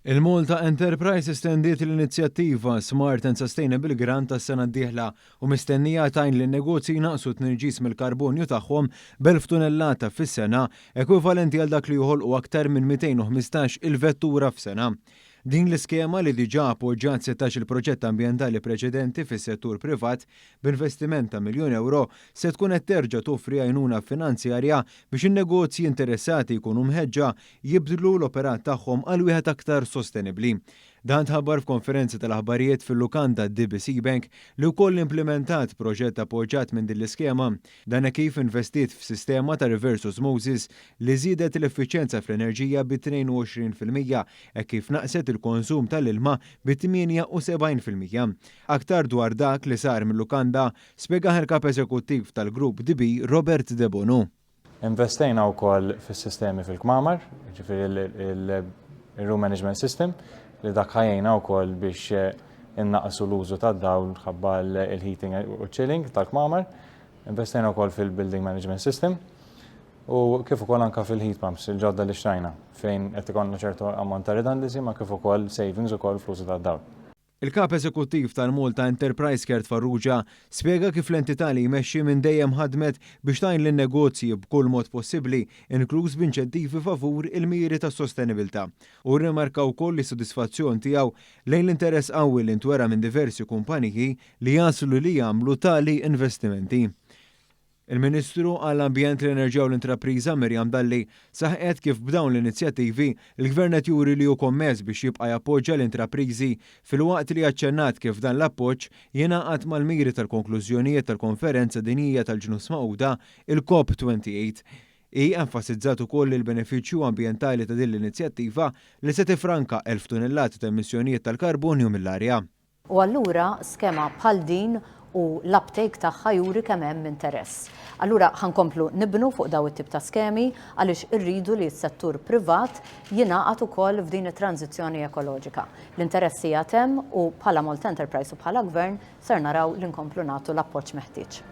Il-Malta Enterprise estendiet l-inizjattiva Smart and Sustainable Grant għas-sena d-dieħla u mistennija tgħin lin-negozji jnaqqsu t-tniġġis mill-karbonju tagħhom b'1,000 tunellata fis-sena, ekwivalenti għal dak li joħolqu aktar minn 215 il-vettura f'sena. Din l-iskema li diġà appoġġat 16-il proġett ambjentali preċedenti fis-settur privat b'investiment ta' miljun ewro se tkun qed terġa' toffri għajnuna finanzjarja biex in-negozji interessati jkunu mħeġġa jibdlu l-operat tagħhom għal wieħed aktar sostenibbli. Dan tħabbar f'konferenza tal-aħbarijiet fil-lukanda DB Seabank li wkoll implimentat proġett appoġġat minn din l-iskema. Dan hekk kif investiet f'sistema ta' reverse osmosis li żiedet l-effiċjenza fl-enerġija bi 22% hekk kif naqset il-konsum tal-ilma bi 78%. Aktar dwar dak li sar mil-lukanda spjegah il-Kap Eżekuttiv tal-Grupp DB Robert Debono. Investejna wkoll fis-sistemi fil-kmamar, jiġifieri il-room management system, li dak ħa jgħinna wkoll biex innaqqsu l-użu tad-dawl ħabba l-heating u chilling tal-kmamar. Investejna wkoll fil-building management system u kif ukoll anka fil-heat pumps il-ġodda li xtrajna fejn qed ikollna ċertu ammont ta' redundancy ma kif ukoll savings ukoll fl-użu tad-dawl. Il-Kap Eżekuttiv tal-Malta Enterprise Kurt Farrugia spjega kif l-entità li jmexxi minn dejjem ħadmet biex tgħin lin-negozji b'kull mod possibbli, inkluż b'inċentivi favur il-miri tas-sostenibilità. Hu rrimarka wkoll is-sodisfazzjon tiegħu lejn l-interess qawwi li ntwera minn diversi kumpaniji li jagħżlu li jagħmlu tali investimenti. Il-Ministru għall-Ambjent, l-Enerġija u l-Intrapriża Miriam Dalli saħqet kif b'dawn l-inizjattivi l-Gvern qed juri li hu kommess biex jibqa' jappoġġja l-intrapriżi filwaqt li aċċennat kif dan l-appoġġ jingħaqad mal-miri tal-konklużjonijiet tal-Konferenza Dinjija tal-Ġnus Magħquda, il-COP 28. Hi enfasizzat ukoll il-benefiċċju ambjentali ta' din l-inizjattiva li se tifranka 1,000 tunellata ta' emissjonijiet tal-karbonju mill-arja. U allura skema bħal din u l-uptake tagħha juri kemm hemm interess. Allura ħa nkomplu nibnu fuq daw it-tip ta' skemi għaliex irridu li s-settur privat jingħaqad ukoll f'din it-tranżizzjoni ekoloġika. L-interess qiegħed hemm u bħala Malta Enterprise u bħala Gvern ser naraw li nkomplu nagħtu l-appoġġ meħtieġ.